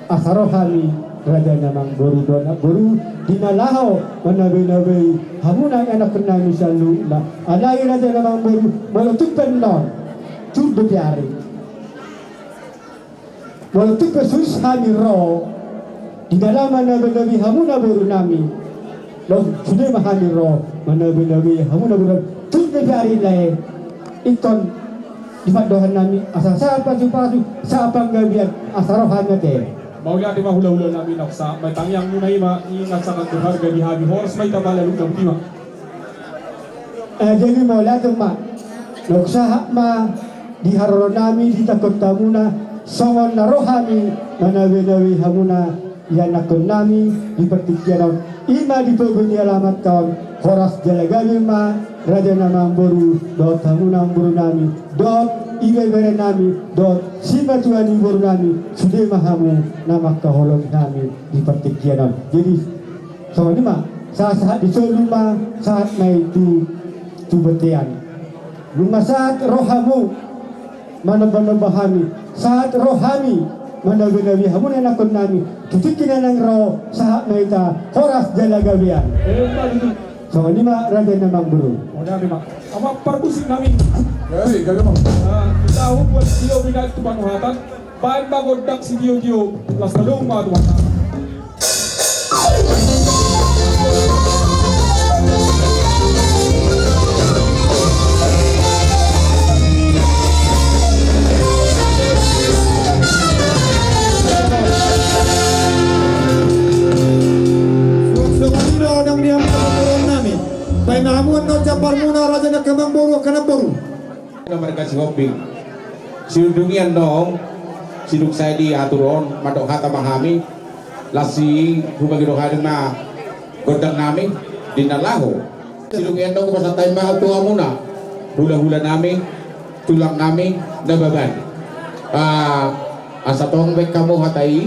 Asa ro hami raja ni amangboru dohot namboru, di na laho manabe-nabei hamuna anakkon nami saluhutna. Alai raja ni amangboru, molo tung pe annon, tung dope ari. Molo tung pe suus hami ro, di na laho manabe-nabei hamuna boru nami, laos sude ma hami ro manabe-nabei hamuna boru nami. Tung Jari lae, ingkon di pandohan nami asa sahat pasupasu, sahat panggabean, asa ro hami ate. Mauliate ma hulahula nami, na sahat ma i tangiang muna i ma, ingat sangat berharga di hami, horas ma hita pala luka buti ma. Eh, jadi mauliate ma, na sahat ma di haroro nami, di tangkot hamuna, songon na ro hami manawenawe hamuna, ianakkon nami di partingkian on, i ma di pogu ni alaman ta on. Horas jala gabe ma raja na mamboru dohot hamuna amangboru nami dohot ibebere nami dohot simatua ni boru nami, sude ma hamu na mangkaholongi hami di partingkian on. Jadi songon i ma, sahat-sahat di solu ma, sahat ma i tu, tu bontean. Nunga sahat ro hamu manombanomba hami, sahat ro hami manawenawe hamu ianakkon nami, tu tingki na naeng ro, sahat ma hita horas jala gabean. Emma tutu. Songon i ma raja na mamboru. Songon i ma. Amang parmusik nami. Jadi, jadi, Amang. Ah, tahu buat dia bina itu panuhatan. Baen ma gondang sitiotio, las tadong ma tu mata. Suang songon i do nang di hamu parboruon nami. Baen ma hamu annon jambarmuna raja ni angka amangboru, angka namboru. Na marga Sihombing. Siundungi annon, sidung sae di atur on, mandok hata ma hami, las i hubagi roha ni ma gondang nami, di na laho. Sidung i annon hupasahat hami ma tu hamuna, hulahula nami, tulang nami, Nababan. Ah, asa tong baen hamu hata i,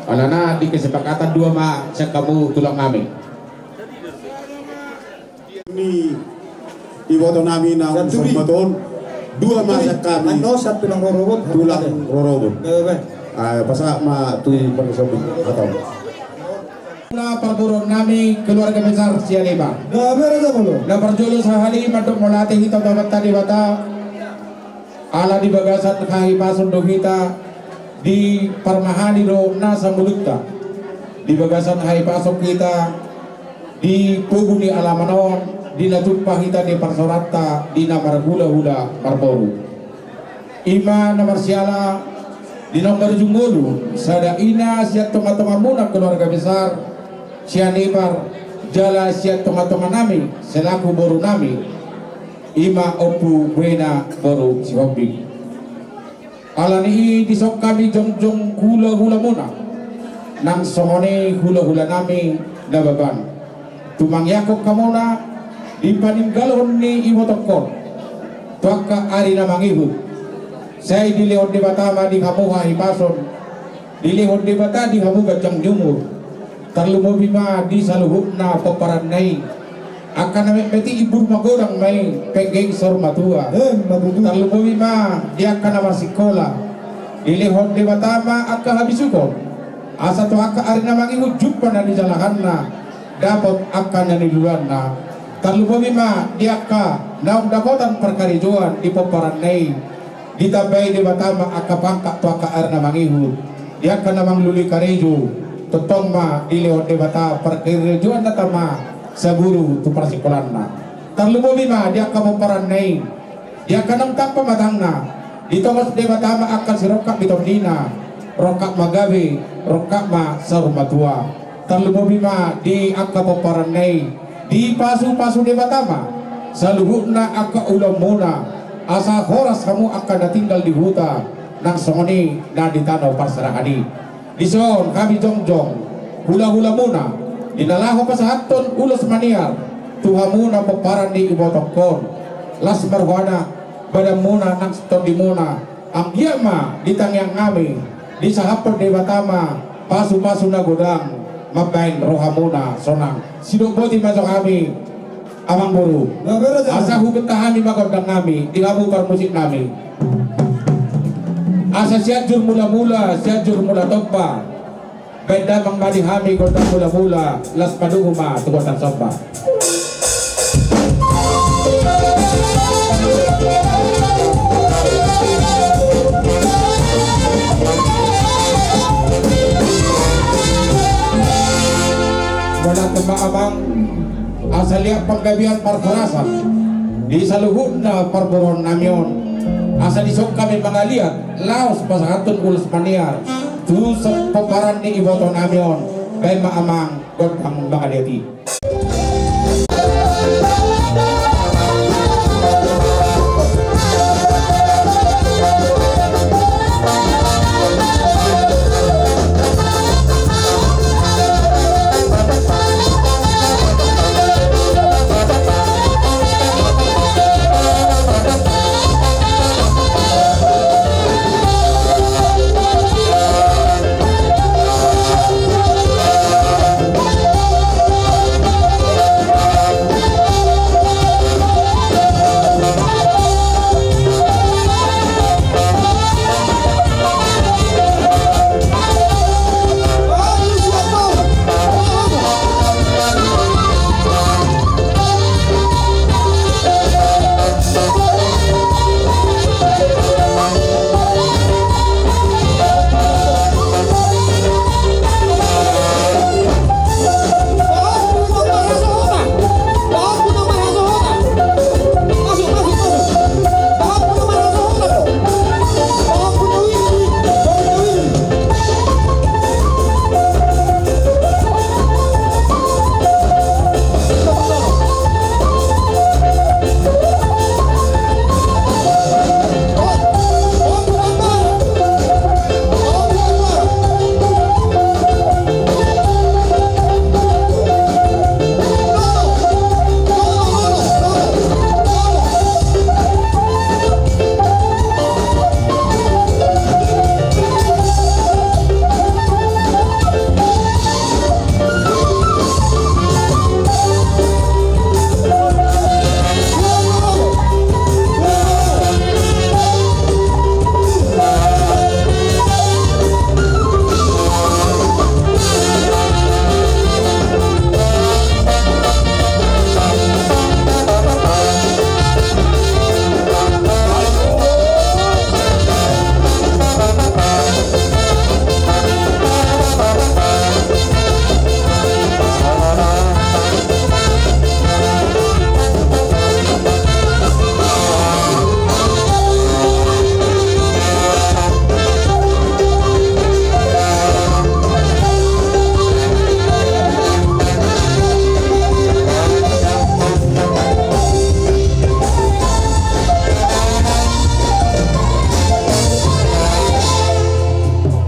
alana di kesepakatan dua ma sian hamu tulang nami. Ni iboto nami na satu bi. Dua ma sian hami. Ano, satu tulang rorobot. Tulang rorobot. Gabe. Ah, pasahat ma tu parmusik hata on. Na parboruon nami keluarga besar Sianipar. Gabe, raja molo. Na parjolo sahali mandok mauliate hita tu Amanta Debata. Ala di bagasan hahipason do hita diparmahali do nasa ngolunta. Di bagasan hahipason hita di pogu ni alaman on, di na tumpa hita di parsaoranta, di na marhulahula marboru. I ma na marsiala di nomor jumolu, sada ina sian tongatongamuna keluarga besar Sianipar, jala sian tongatonga nami selaku boru nami. I ma Ompu Buena boru Sihombing. Ala ni i dison hami jongjong hulahulamuna, nang songon i hulahula nami Nababan, tumangihon hamuna di paninggalhon ni ibotongkon tu angka ari na mangihut. Sai dilehon Debata ma di hamu hahipason, dilehon Debata di hamu ganjang ni umur. Tarlumobi ma di saluhutna pomparanna i. Angka na metmet i imbur magodang ma i, penggeng saur matua. Emma tutu. Tarlumobi ma di angka na marsikola, dilehon Debata ma angka habisuhon, asa tu angka ari na mangihut jumpa na nijalahanna, dapot angka na niluluanna. Tarlumobi ma di angka naung dapotan parkarejoan di pomparanna i. Ditambai Debata ma angka pangkat tu angka ari na mangihut. Di angka na mangalului karejo, tongtong ma dilehon Debata parkarejoan na tama saguru tu parsikolaanna. Tarlumobi ma di angka pomparanna i, di angka naung tampak matangna, ditongos Debata ma angka sirongkap ni tondina, rongkap ma gabe, rongkap ma saur matua. Tarlumobi ma di angka pomparanna i, dipasupasu Debata ma saluhutna angka ulaonmuna, asa horas hamu angka na tinggal di huta, nang songon i na di tano parserahan i. Dison hami jongjong hulahulamuna, di na laho pasahathon ulos maniar tu hamuna pomparan ni ibotongkon, las ma rohana, badanmuna nang tondimuna. Anggiat ma di tangiang nami, disahaphon Debata ma pasupasu na godang, mambaen rohamuna sonang. Sidok boti ma jo hami, amangboru. Asa hubenta hami ma gondang nami di hamu parmusik nami. Asa Sianjur Mulamula, Sianjur Mula Tompa. Baen damang ma di hami gondang mulamula, las paduhu ma tu gondang somba. Mauliate ma amang, asa liat panggabean parhorasan. Di saluhutna parboruon nami on, asa dison hami mangaliat laos pasahathon ulos manear tu sa-, pomparan ni iboto nami on, baen ma amang gondang mangaliat i.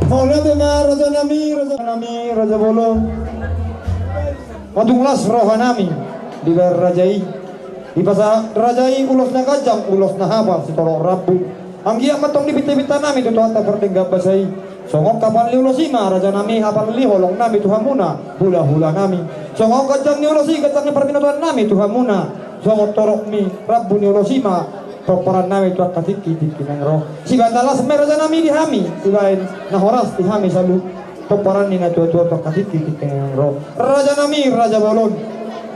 Mauliate ma raja nami, raja nami, raja bolon. Nga tung las roha nami dibahen raja i. Dipasahat raja i ulos na ganjang, ulos na hapal sitorop rambu. Anggiat ma tong dipinta-pinta nami tu Tuhanta pardenggan basa i. Songon hapal ni ulos i ma raja nami, hapal ni holong nami tu hamuna hula-hula nami. Songon ganjang ni ulos i, ganjang ni parbinotoan nami tu hamuna. Songon torop ni rambu ni ulos i ma pomparan nami tu angka tingki-tingki naeng ro. Sibahen na las ma i raja nami di hami, sibahen na horas di hami saluhut pomparan ni natua-tua tu angka tingki-tingki naeng ro. Raja nami, raja bolon,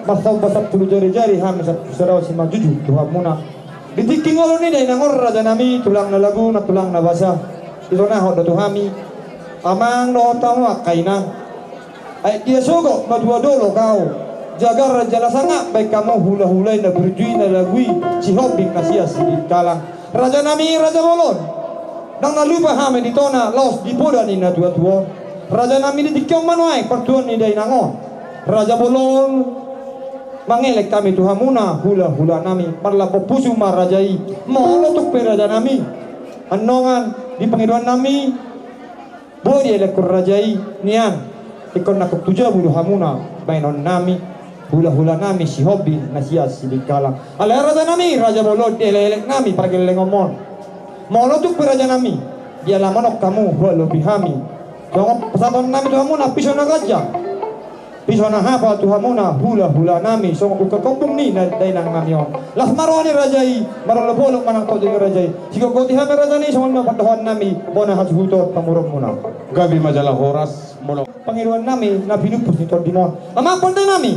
marsomba sampulu jari-jari hami, sampulu sada simanjujung tu hamuna. Di tingki ngolu ni dainang on raja nami, tulang na lagu, na tulang na basa, ditonahon do tu hami amang dohot hamu angka inang. Aek dia sogot matua dolok ahu, jagar jala sangap baen hamu hula-hula i, na burju i, na lagu i, Sihombing na sian Sidikalang. Raja nami, raja bolon, ndang na lupa hami di tona laos di poda ni natua-tua on. Raja nami, di tingki on ma nuaeng partuon ni dainang on. Raja bolon, mangelek hami tu hamuna hula-hula nami, marlambok pusu ma raja i. Molo tung pe raja nami, annon di pangidoan nami, boi dielekhon raja i nian, ingkon nangkok tu jabu do hamuna baenon nami hula-hula nami Sihombing na sian Sidikalang. Alai raja nami, raja bolon, dielek-elek nami pargellengonmon. Molo tung pe raja nami, dialamonon hamu hualopi hami, songon pasahaton nami tu hamuna piso na ganjang, piso na hapal tu hamuna hula-hula nami, songon ungkap ombun ni na dainang nami on. Las ma roha ni raja i, marolop-olop ma nang tondi ni raja i. Sigotgoti hami raja nami, songon i ma pandohan nami bona hasuhuton pamoruonmuna. Gabe ma jala horas, molo pangidoan nami na pinumpus ni tondimon. Amang pande nami.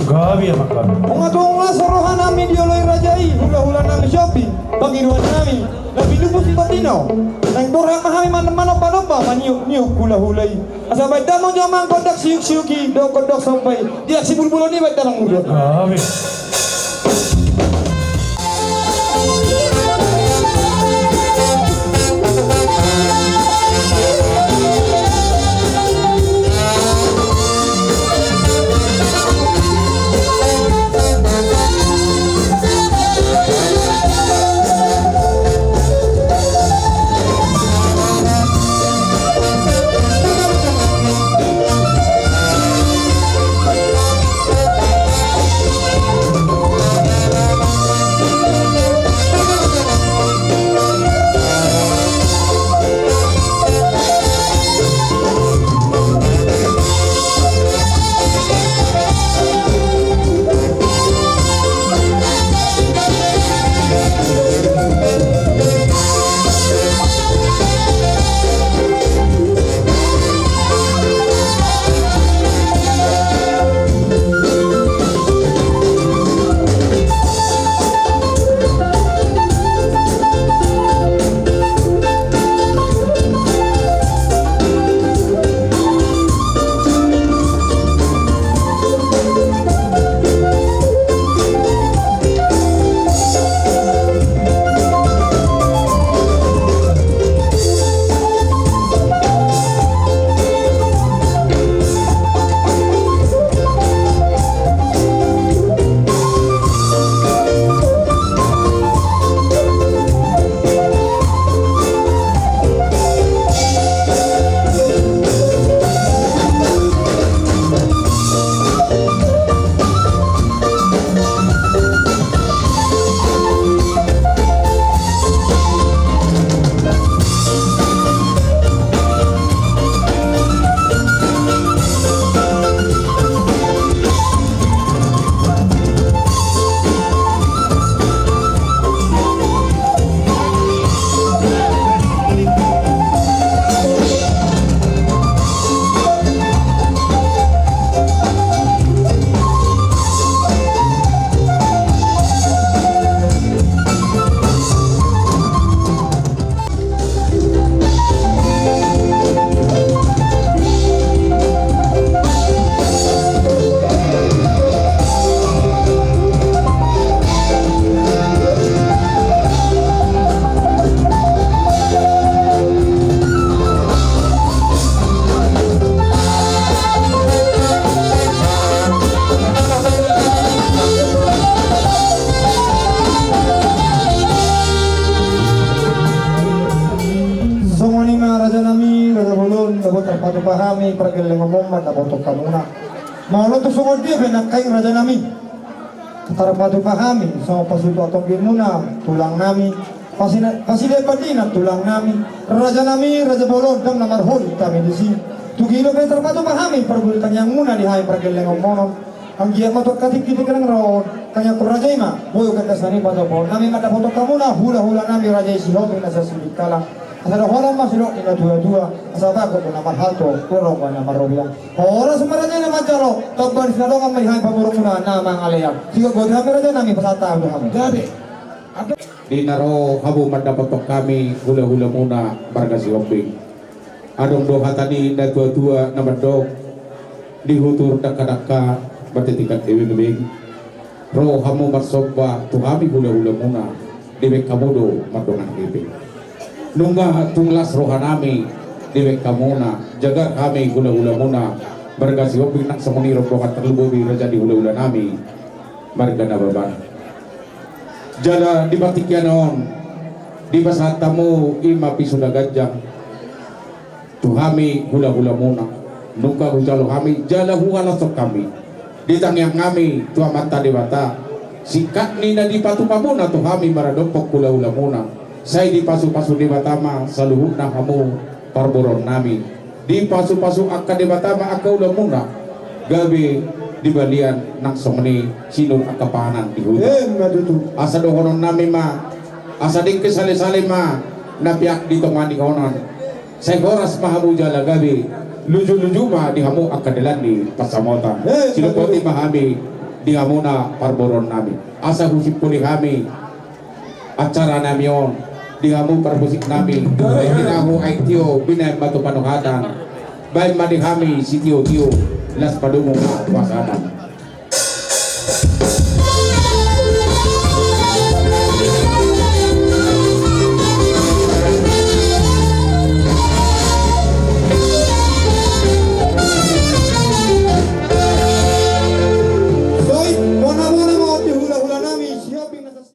Gabe, amang, gabe. Nga tung las roha nami dioloi raja i hula-hula nami Sihombing, pangidoan nami na pinumpus ni tondina on. Naeng borhat ma hami man-, manomba-nomba, maniuk-niuk hula-hula i. Asa baen damang jo amang gondang siuk-siuk i dohot gondang somba i, di aksi bulbulon i baen damang mudon. Gabe. Pahami pargellengonmuna ma dapothon hamuna. Molo tung songon dia pe nangkaning rajanami, tarpatupa hami songon pasu-pasu tonggimuna tulangnami. Pasi-, pasileban ni na tulangnami, rajanami, raja bolon, ndang na marholit hami disi. Tugi dope tarpatupa hami parbulung tangiangmuna di hami pargellengonmuna. Anggiat ma tongka tingki-tingki nang ro on, tangiangkon raja i ma, boi ganda sani patopoon nami ma dapothon hamuna hula-hulanami raja i Sihombing na sian Sibingkalang. Asa dohonon ma sidok ni na tua-tua, asa bagot do na marhalto, rorobot na marrobean. Horas ma raja i na manjalo, tamba ni sinadongan ma di hami pamoruonmuna na mangalean. Sigogoti hami rajanami, pasahat hami tu hamu. Gabe. Di na ro hamu mandapothon hami hula-hulamuna marga Sihombing. Adong do hata ni na tua-tua na mandok, di hutur dangka-dangka, martingkat ibing-ibing. Ro hamu marsomba tu hami hula-hulamuna, dibaen hamu do mardongan hepeng. Nunga tung las rohanami dibaen hamuna, jagar hami hula-hulamuna marga Sihombing nang songon i rombongan tarlumobi raja ni hula-hulanami marga Nababan. Jala di partingkian on dipasahat hamu i ma pisu na ganjang tu hami hula-hulamuna. Nunga hujalo hami jala huhalashon hami di tangiangnami tu Amanta Debata, singkat ni na dipatupamuna tu hami maradophon hula-hulamuna. Sai dipasu-pasu Debata ma saluhutna hamu parboruonnami. Dipasu-pasu angka Debata ma angka ulaonmuna, gabe dibalian nang songon i sinur angka panganan di huta. Emma tutu. Asa dohononnami ma, asa dengke sale-sale ma na peak di tonga ni onan. Sai horas ma hamu jala gabe luju-luju ma di hamu angka dalan ni pansamotan. Emma tutu. Sidok boti ma hami di hamuna parboruonnami. Asa husimpuli hami acara nami on di hamu parmusiknami. Baik. Binahu aek tio, binahen batu panuhatan. Baen ma di hami sitio-tio, las padomu ma pasahaton.